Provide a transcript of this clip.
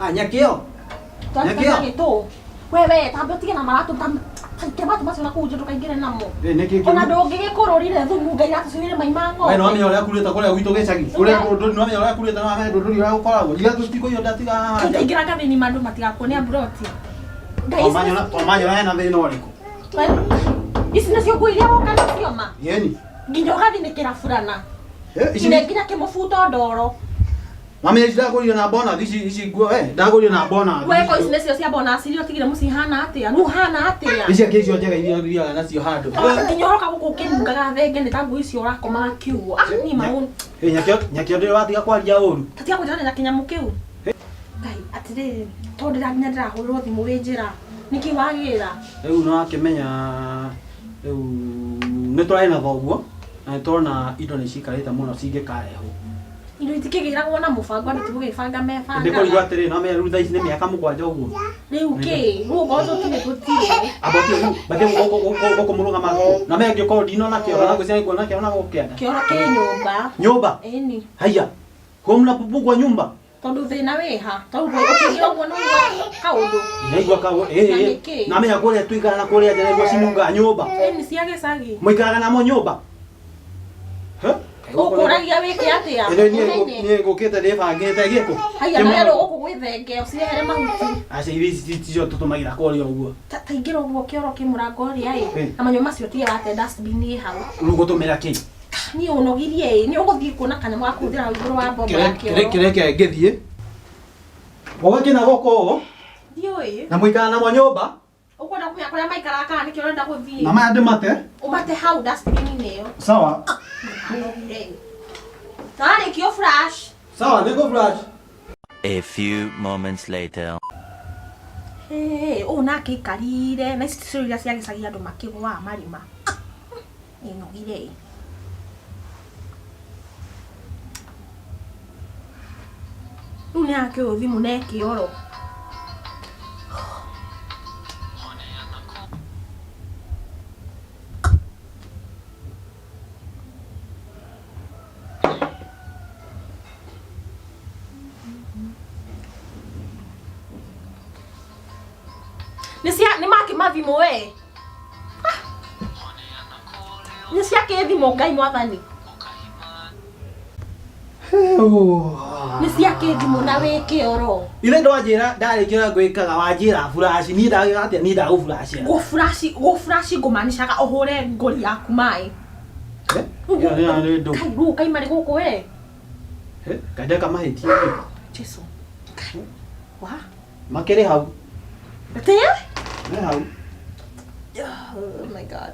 Ah, nyakĩo. Twatigana Nyakĩo. gĩtũ. We we tambe ũtige na maratũ taikia matũ macio na kũu nja ndũkaingĩre namo. Eh, nĩkĩ Ona kĩu? ndũngĩgĩkũrũrire thumu Ngai atũcuire mai ma We no ng'ombe. wamenya ũrĩa kurĩte kũrĩa gwitũ gĩcagi. Kũrĩa ndũndũri no wamenya ũrĩa kurĩte no wamenya ndũndũri ũrĩa gũkoragwo. Iria tũtikũiywo ndatiga haha. nja. Tũingĩra ngathĩni ma andũ matigakuone amburoti. Ngai ici Twamanyona twamanyona hena thĩna ũrĩkũ? ici nĩcio nguo iria woka nacio ma. Yeni. Nginya ũgathinĩkĩra burana. Eh, ici Nginya nginya kĩmũbuto ndoro. Mami ici ndagũrire na bonus ici ici nguo eh ndagũrire na bonus. Weko ici nĩcio cia bonus iria ũtigire mũciĩ hana atĩa? Rĩu hana atĩa? Ici angĩ icio njega iria thiaga nacio handũ. Nginya ũroka gũkũ ũkĩnungaga thenge nĩ ta nguo icio ũrakomaga kiugo. Ah, niĩ maũndũ. Eh, nyakĩo nyakĩo ndĩrĩ watiga kwaria ũru. Tatiga kũnjĩra na kĩnyamũ kĩu. Ngai, atĩrĩrĩ, tondũ ndĩra nginya ndĩrahũrĩrwo thimũ wĩ njĩra. Nĩkĩ wagĩra? Rĩu no akĩmenya rĩu nĩ tũrarĩ na thoguo na nĩ tũrona indo nĩ cikarĩte mũno cingĩkarehwo. Indo itikĩgĩragwo na mũbango andũ tigũgĩbanga Ndĩ kũrigwo mebangaga. atĩrĩ no menya rĩu thaa ici nĩ mĩaka mũgwanja ũguo. Rĩu kĩ? Rĩu okorwo tũtirĩ tũtirĩ. Amba ũtige rĩu bathe gũkũ mũrũgamaga kũ? Na menya ngĩkorwo ndinona kĩoro na ngwĩciria nĩnguona kĩoro na gũkũ kĩanda. Kĩoro kĩ nyũmba. Nyũmba? Ĩni. Haiya. Kwa mnapupugwa nyumba? Tondũ thĩna wĩ ha? Tondũ ũkĩingĩra ũguo nĩ ũigua kaũndũ. Ndaigua kaũ ĩ Na ĩ nĩkĩ? na menya kũrĩa tũikaraga na kũrĩa nja naigua cinungaga nyũmba. Ĩni cia gĩcagi. Mũikaraga namo nyũmba? Hĩ? Ũkũragia wĩke atĩa? Ĩno niĩ niĩ ngũkĩte ndĩbangĩte gĩkũ. Haiya na rĩu gũkũ gwĩ thenge ũcirehere mahuti. Aca iria ici ticio tũtũmagĩra kũrĩa ũguo. Ta ta ingĩra ũguo kĩoro kĩ mũrango ũrĩa ĩ. Ĩ. Na manyua macio ũtige wate dustbin ĩ hau. Rĩu ngũtũmĩra kĩ? Niĩ ũnogirie ĩ. Nĩ ũgũthiĩ kuona kanyamũ ga kũhũthĩra hau igũrũ wa mbombo ya kĩoro. Kĩreke ngĩthiĩ. Ũgakĩna gũkũ ũũ Ndiũĩ. na mũikara namo nyũmba Ũkwenda kũmenya kũrĩa maikaraga kana nĩkĩo ũrenda gũthiĩ. na maya ndĩmate. Ũmate hau dustbin-inĩ ĩyo. Sawa. Ũnogire ĩ. Na warĩkia flash. Sawa nĩngũ flash. A few moments later. Hey, ũũ nake aikarire na ici ticio iria cia gĩcagi andũ makĩgũaga marima. Nĩnogire ĩ. Rĩu nĩ akĩũyũ thimũ na ĩkĩoro. Nĩ cia nĩ makĩmathimũ we. Ah. Nĩ cia kĩthimũ Ngai mwathani. Nĩ cia kĩthimũ na wĩ kĩoro. Ithe ndwanjĩra ndarĩkia ũrĩa ngwĩkaga wanjĩra flash niĩ ndagĩka atĩa niĩ ndagũflashĩra. Gũfuraci gũfuraci ngũmanicaga ũhũre ngũri yaku maĩ. Eh? Ĩyo nĩ nĩ ndũ. Kai rĩu kaima rĩ gũkũ we. Eh, Kaĩ ndeka mahĩtia ĩ. Jesu. Kai. Wa. Makĩrĩ hau. Atĩa? Me hau. Oh my God.